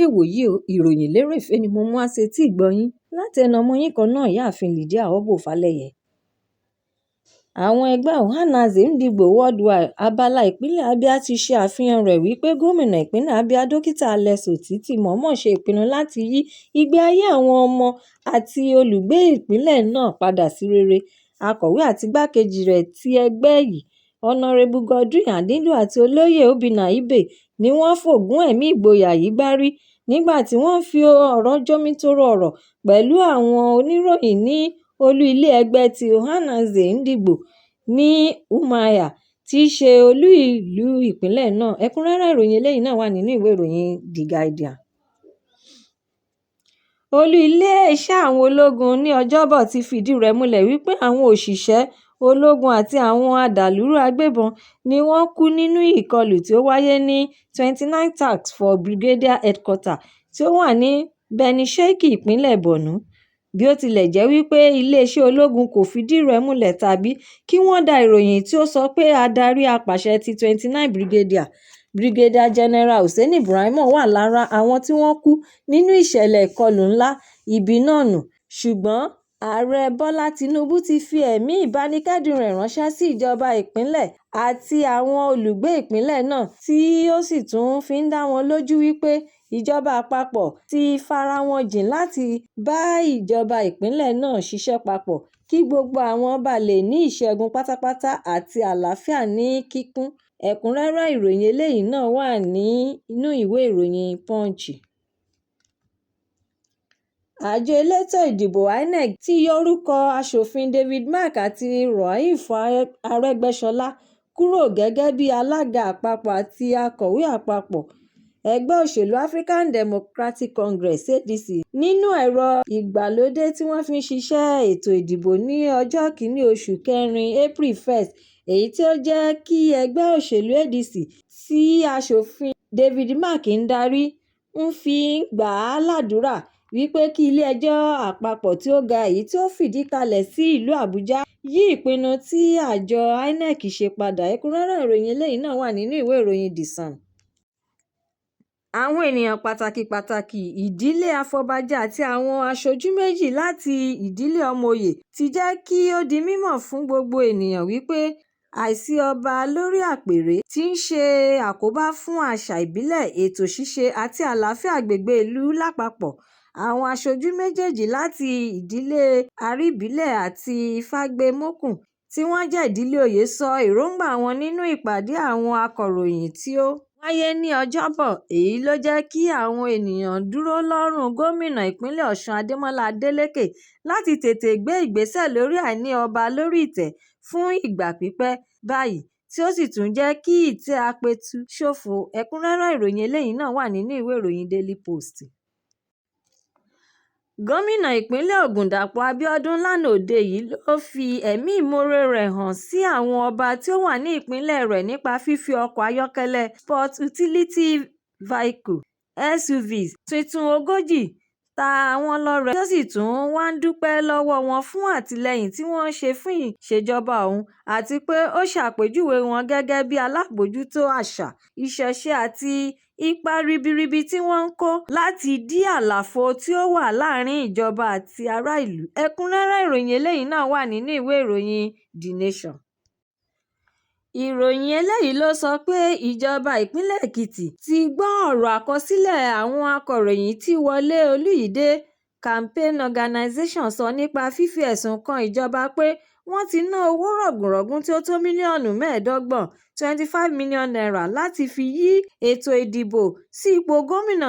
Ìwòyí o, ìròyìn lérèfé ni mo mú wá sétí ìgbọ́ yín láti ẹnu ọmọ yín kan náà, Ìyáàfin Lydia Obbo Falẹyẹ. Àwọn ẹgbẹ́ Ohanaeze Ndigbo Worldwide abala ìpínlẹ̀ Abia ti ṣe àfihàn rẹ̀ wípé gómìnà ìpínlẹ̀ Abia, Dókítà Alex Otti ti mọ̀ọ́mọ̀ ṣe ìpinnu láti yí ìgbé ayé àwọn ọmọ àti olùgbé ìpínlẹ̀ náà padà sí rere. Akọ̀wé àti igbákejì rẹ̀ ti ẹgbẹ́ yìí, Honorable Godwin Adindu àti Olóyè Obinna Ibe ni wọ́n fògùn ẹ̀mí ìgboyà yìí gbárí nígbà tí wọ́n ń fi ọ̀rọ̀ jomitoro ọ̀rọ̀ pẹ̀lú àwọn oníròyìn ní olú ilé ẹgbẹ́ ti Ohanaeze Ndigbo ní Umuahia, tí í ṣe olú ìlú ìpínlẹ̀ náà. Ẹ̀kúnrẹ́rẹ́ ìròyìn eléyìí náà wà nínú ìwé ìròyìn The Guardian. Olú iléeṣẹ́ àwọn ológun ní Ọjọ́bọ̀ ti fìdí rẹ̀ múlẹ̀ wípé àwọn òṣìṣẹ́ ológun àti àwọn adàlúrú agbébọn ni wọ́n kú nínú ìkọlù tí ó wáyé ní 29 Task Force Brigade Headquarters tí ó wà ní Benisheikh, ìpínlẹ̀ Borno. Bí ó tilẹ̀ jẹ́ wípé iléeṣẹ́ ológun kò fìdí rẹ̀ múlẹ̀ tàbí kí wọ́n dá ìròyìn tí ó sọ pé adarí apàṣẹ ti 29 Brigade, Brigadier General Hussaini Ibrahim wà lára àwọn tí wọ́n kú nínú ìṣẹ̀lẹ̀ ìkọlù ńlá ibi náà nù, ṣùgbọ́n Ààrẹ Bọ́lá Tinubu ti fi ẹ̀mí ìbánikẹ́dùn rẹ̀ ránṣẹ́ sí ìjọba ìpínlẹ̀ àti àwọn olùgbé ìpínlẹ̀ náà, tí ó sì tún fi ń dá wọn lójú wípé ìjọba àpapọ̀ ti fara wọn jìn láti bá ìjọba ìpínlẹ̀ náà ṣiṣẹ́ papọ̀ kí gbogbo àwọn bá lè ní ìṣẹ́gun pátápátá àti àlàáfíà ní kíkún. Ẹ̀kúnrẹ́rẹ́ ìròyìn eléyìí náà wà nínú ìwé ìròyìn Punch. Àjọ elétò ìdìbò INEC ti yọ orúkọ Aṣòfin David Mark àti Rauf Aregbesola kúrò gẹ́gẹ́ bí alága àpapọ̀ àti akọ̀wé àpapọ̀ ẹgbẹ́ òṣèlú African Democratic Congress (ADC) nínú ẹ̀rọ ìgbàlódé tí wọ́n fi ń ṣiṣẹ́ ètò ìdìbò ní ọjọ́ kìíní oṣù kẹrin April 1, èyí tí ó jẹ́ kí ẹgbẹ́ òṣèlú ADC tí Aṣòfin David Mark ń darí ń fi gbà á ládùúrà wípé kí ilé-ẹjọ́ àpapọ̀ tí ó ga èyí tí ó fìdí kalẹ̀ sí ìlú Àbújá yí ìpinnu tí àjọ INEC ṣe padà. Ẹ̀kúnrẹ́rẹ́ ìròyìn eléyìí náà wà nínú ìwé ìròyìn The Sun. Àwọn ènìyàn pàtàkì pàtàkì ìdílé afọbajẹ àti àwọn aṣojú méjì láti ìdílé ọmọòye ti jẹ́ kí ó di mímọ̀ fún gbogbo ènìyàn wípé àìsí ọba lórí apèrè ti ń ṣe àkóbá fún àṣà ìbílẹ̀, ètò ṣíṣe àti àlàáfíà agbègbè ìlú lápapọ̀. Àwọn aṣojú méjèèjì láti ìdílé Aríbílẹ̀ àti Fágbèmókùn tí wọ́n jẹ́ ìdílé oyè sọ èròńgbà wọn nínú ìpàdé àwọn akọ̀ròyìn tí ó wáyé ní Ọjọ́bọ̀. Èyí ló jẹ́ kí àwọn ènìyàn dúró lọ́rùn gómìnà ìpínlẹ̀ Ọ̀ṣun Adémọ́lá Adélékè láti tètè gbé ìgbésẹ̀ lórí àìní ọba lórí ìtẹ́ fún ìgbà pípẹ́ báyìí, tí ó sì tún jẹ́ kí ìtẹ́ apẹ̀tù ṣòfò. Ẹ̀kúnrẹ́rẹ́ ìròyìn eléyìí náà wà nínú ìwé ìròyìn Daily Post. Gómìnà ìpínlẹ̀ Ògùn Dàpọ̀ Abiodun lánàá òde yìí ló fi ẹ̀mí ìmoore rẹ̀ hàn sí àwọn ọba tí ó wà ní ìpínlẹ̀ rẹ̀ nípa fífi ọkọ̀ ayọ́kẹ́lẹ́ Sport Utility Vehicle SUVs tuntun 40 ta wọ́n lọ́rẹ, tí ó sì tún wá ń dúpẹ́ lọ́wọ́ wọn fún àtìlẹ́yìn tí wọ́n ṣe fún ìṣèjọba òun, àti pé ó ṣàpèjúwe wọn gẹ́gẹ́ bí alábòójútó àṣà, ìṣẹ̀ṣe àti ipa ribiribi tí wọ́n ń kó láti dí àlàfo tí ó wà láàrin ìjọba àti ará ìlú. Ẹ̀kúnrẹ́rẹ́ ìròyìn eléyìí náà wà nínú ìwé ìròyìn The Nation. Ìròyìn eléyìí ló sọ pé ìjọba ìpínlẹ̀ Èkìtì ti gbọ́ ọ̀rọ̀ àkọsílẹ̀ àwọn akọ̀ròyìn tí Wọlé Olúyìdé Campaign Organisation sọ nípa fífi ẹ̀sùn kan ìjọba pé wọ́n ti ná owó rọ̀gùnrọ̀gùn tí ó tó mílíọ̀nù 25 25 million naira láti fi yí ètò ìdìbò sí ipò gómìnà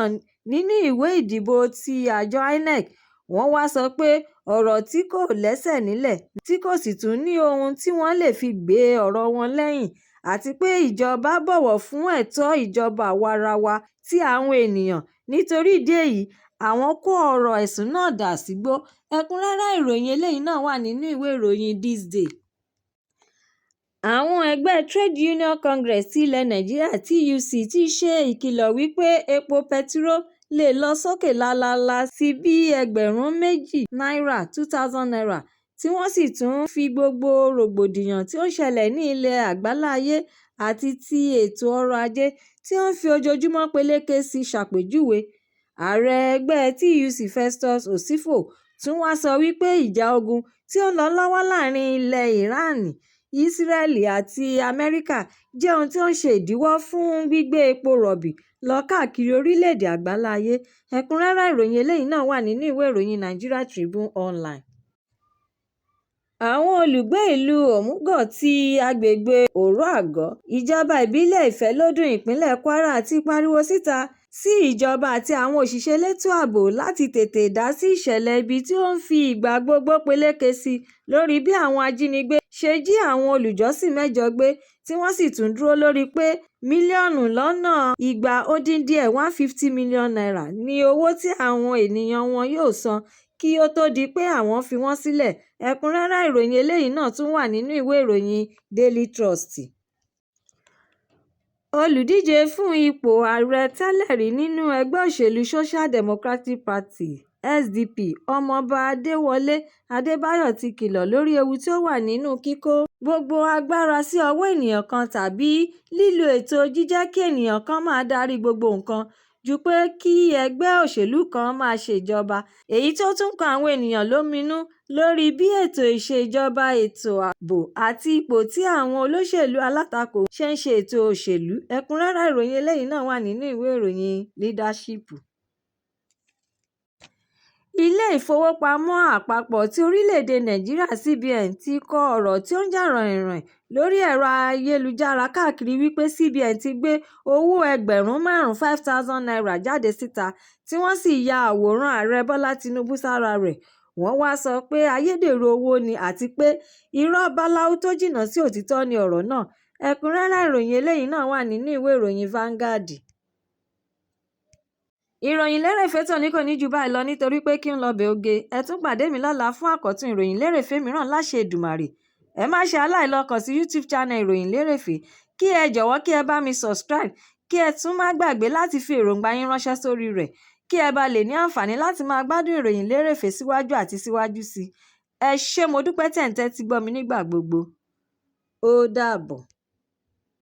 nínú ìwé ìdìbò tí àjọ INEC. Wọ́n wá sọ pé ọ̀rọ̀ tí kò lẹ́sẹ̀ nílẹ̀ tí kò sì tún ní ohun tí wọ́n lè fi gbé ọ̀rọ̀ wọn lẹ́yìn, àti pé ìjọba bọ̀wọ̀ fún ẹ̀tọ́ ìjọba àwa-arawa ti àwọn ènìyàn, nítorí ìdí èyí àwọn kó ọ̀rọ̀ ẹ̀sùn náà dà sígbó. Ẹ̀kúnrẹ́rẹ́ ìròyìn eléyìí náà wà nínú ìwé ìròyìn This Day. Àwọn ẹgbẹ́ Trade Union Congress ti ilẹ̀ Nàìjíríà TUC ti ṣe ìkìlọ̀ wípé epo pẹtiró lè lọ sókè lálaalà sí bíi ẹgbẹ̀rún méjì náírà 2000 naira, tí wọ́n sì tún fi gbogbo rògbòdìyàn tí ó ń ṣẹlẹ̀ ní ilẹ̀ àgbáláyé àti ti ètò ọrọ̀ ajé tí ó ń fi ojoojúmọ́ peléke sí ṣàpèjúwe. Ààrẹ ẹgbẹ́ TUC Festus Osifo tún wáá sọ wípé ìjà ogun tí ó ń lọ lọ́wọ́ láàrin ilẹ̀ Iran, Ísírẹ́lì àti Amẹ́ríkà jẹ́ ohun tí ó ń ṣe ìdíwọ́ fún gbígbé epo rọ̀bì lọ káàkiri orílẹ̀-èdè àgbáláyé. Ẹ̀kúnrẹ́rẹ́ ìròyìn eléyìí náà wà nínú ìwé ìròyìn Nigeria Tribune Online. Àwọn olùgbé ìlú Òmùgọ̀ ti agbègbè Òru-Àgọ́, ìjọba ìbílẹ̀ Ìfẹ́lódùn ìpínlẹ̀ Kwara ti pariwo síta sí ìjọba àti àwọn òṣìṣẹ́ elétò ààbò láti tètè dá sí ìṣẹ̀lẹ̀ ibi tí ó ń fi ìgbà gbogbo peléke sí i lórí bí àwọn ajínigbé ṣe jí àwọn olùjọ́sìn mẹ́jọ gbé tí wọ́n sì tún dúró lórí pé mílíọ̀nù lọ́nà 250 N150 million ní owó tí àwọn èèyàn wọn yóò san kí ó tóó di pé àwọn fi wọ́n sílẹ̀. Ẹ̀kúnrẹ́rẹ́ ìròyìn eléyìí náà tún wà nínú ìwé ìròyìn Daily Trust. Olùdíje fún ipò ààrẹ tẹ́lẹ̀rí nínú ẹgbẹ́ òṣèlú Social Democratic Party SDP Ọmọọba Adéwọlé Adébáyò ti kìlọ̀ lórí ewu tí ó wà nínú kíkó gbogbo agbára sí ọwọ́ ènìyàn kan tàbí lílo ètò jíjẹ́kí ènìyàn kan máa darí gbogbo nǹkan ju pé kí ẹgbẹ́ òṣèlú kan máa ṣèjọba, èyí tó tún kọ àwọn ènìyàn lóminú lórí bí ètò ìṣèjọba, ètò ààbò àti ipò tí àwọn olóṣèlú alátakò ṣe ń ṣe ètò òṣèlú. Ẹ̀kúnrẹ́rẹ́ ìròyìn eléyìí náà wà nínú ìwé ìròyìn Leadership. Ilé-ìfowópamọ́ àpapọ̀ ti orílẹ̀-èdè Nàìjíríà CBN ti kọ ọ̀rọ̀ tí ó ń jà ròhìnròhìn lórí ẹ̀rọ ayélujára káàkiri wípé CBN ti gbé owó ẹgbẹ̀rún márùn-ún ₦5,000 jáde síta tí wọ́n sì ya àwòrán Ààrẹ Bọ́lá Tinubu sára rẹ̀. Wọ́n wá sọ pé ayédèrú owó ni àti pé irọ́ báláú tó jìnnà sí òtítọ́ ni ọ̀rọ̀ náà. Ẹ̀kúnrẹ́rẹ́ ìròyìn eléyìí náà wà nínú ìwé ìròyìn Vanguard. Ìròyìn lérèfé tòní kò ní jù báyìí lọ nítorí pé kí n lọ́bẹ̀ oge. Ẹ tún pàdé mi lọ́la fún àkọ́tún ìròyìn lérèfé mìíràn láṣẹ Èdùmàrè. Ẹ má ṣe aláìlọ kàn sí YouTube channel ìròyìn lérèfé, kí ẹ jọ̀wọ́ kí ẹ bá mi subscribe, kí ẹ tún má gbàgbé láti fi èròǹgbà yín ránṣẹ́ sórí rẹ̀ kí ẹ bá lè ní àǹfààní láti máa gbádùn ìròyìn lérèfé síwájú àti síwájú sí i. Ẹ ṣé, mo dúpẹ́ tẹ̀ ń tẹ́tí gbọ́ mi nígbà gbogbo. Ó dàbọ̀.